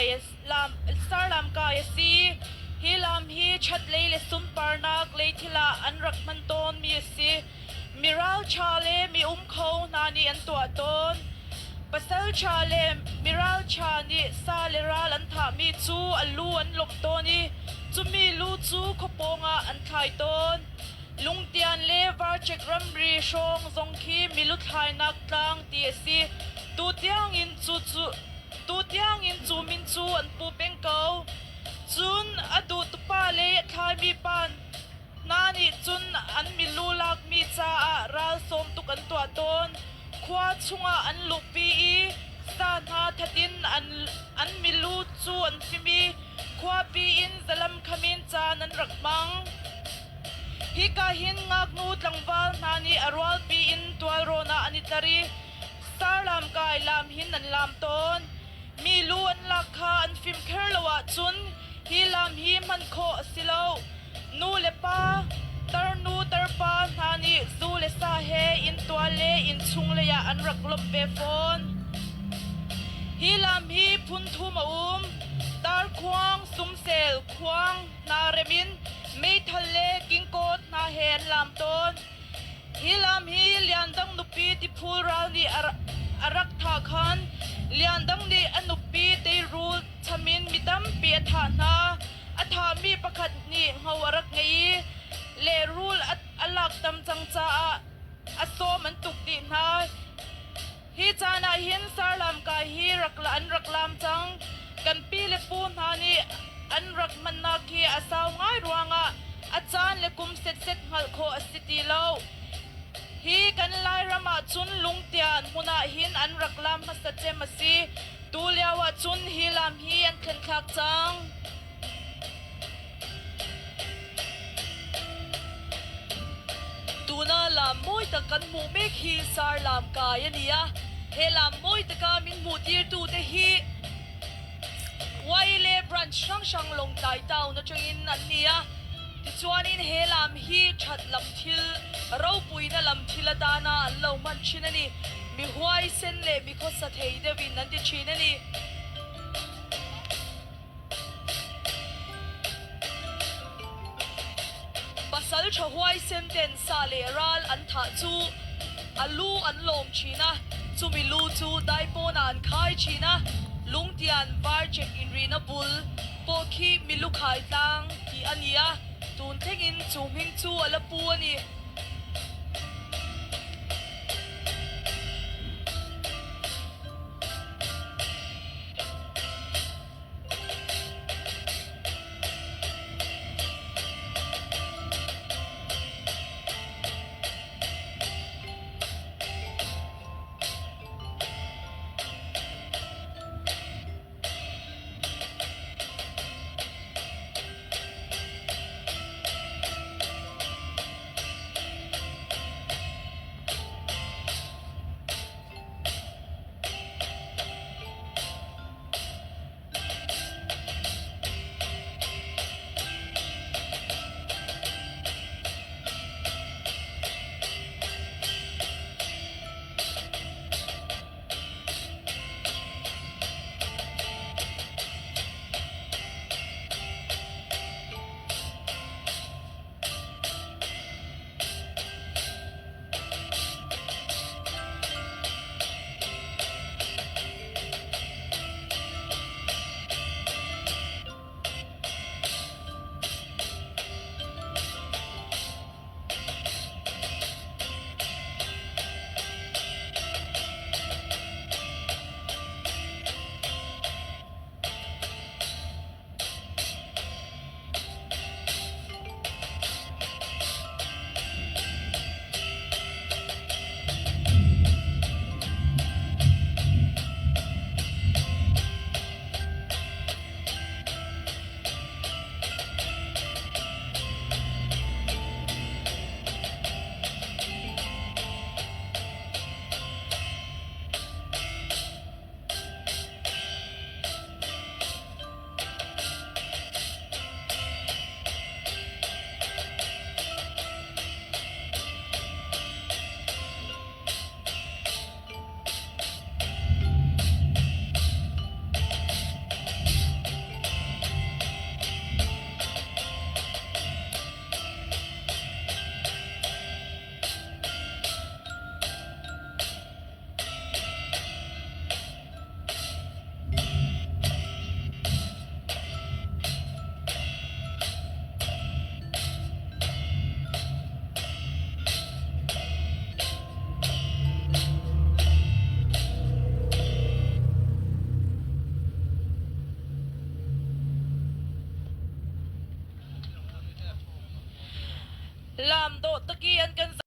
Sarlamkai Sarlamkai a si. Hi lam hi ṭhatlei le sunparnak lei thil ah an rak hman tawnmi a si. Mi ralṭha le mi um kho hna nih an tuah tawn. Pasal ṭha le mi ralṭha nih sa le ral an thahmi cu a lu an lawmh tawn i cumi lu cu khuapawng ah an thlai tawn. Lungtian le Varchek ramri hrawng zong khi milu thlainak tlang ti a si. Tutiang in cu min cu an pu peng ko. Cun a duh tupa le a thlaimi pa hna nih cun an milu lakmi caah ral sawm tuk an tuah tawn. Khua chungah an luhpi i sa hna that in an milu cu an fim i khuapi in zalam kham in caan an rak hmang. Hika hin ngaknu tlangval hna nih a rualpi in tualrawn ah an i tlar i starlam kai lam hin an lam tawn. Mi lu an lak kha an fim kher lo ahcun hi lam hi hman khawh a si lo. Nu le pa, tarnu tarpa hna nih zu le sa he inntual le innchung lei ah an rak lawmh ve fawn. Hi lam hi phun thum a um. Tarkhuang, sumsel, khuang hna rem in meithal le kingkawt hna he an lam tawn. Hi lam hi Liandang nupi tiphul ral nih a rak thah khan Liandang nih a nupi teirul cham in mi tampi a thah hna. A thahmi pakhat nih ngo a rak ngei i lehrul a lak tam cang caah a sawm an tuk dih hna. Hi caan ah hin sarlam kai hi an rak lam cang. Kan pi le pu hna nih an rak hmannak hi a sau ngai ruangah a caan le kum setset hngalh khawh a si ti lo. Hi kan Lairam ah cun lungtian hmun ah hin an rak lam hmasa cem a si. Tu lio ah cun hi lam hi an thlenthlak cang. Tuna lam mawi tak kan hmuh mek hi sar lam kai a ni a. He lam mawi taka min hmuhtirtu te hi Wile branch hrang hrang Lawngtlai town atangin an ni a. Tichuanin he lam hi that lam thil, ropuina lam thil atana an lo hman thin a ni. Mi huaisen leh mi khawsa thei deuhin an ti thin a ni. Pasal ṭha huaisen ten sa leh ral an thah chu a lu an lawm ṭhin a, chumi lu chu daipawn ah an khai ṭhin a, lungtian varchek inrina bul pawh khi milu khai tlang tih a ni a, tun thlengin chu hming chu a la pu a ni. Lam dawh taki an kan.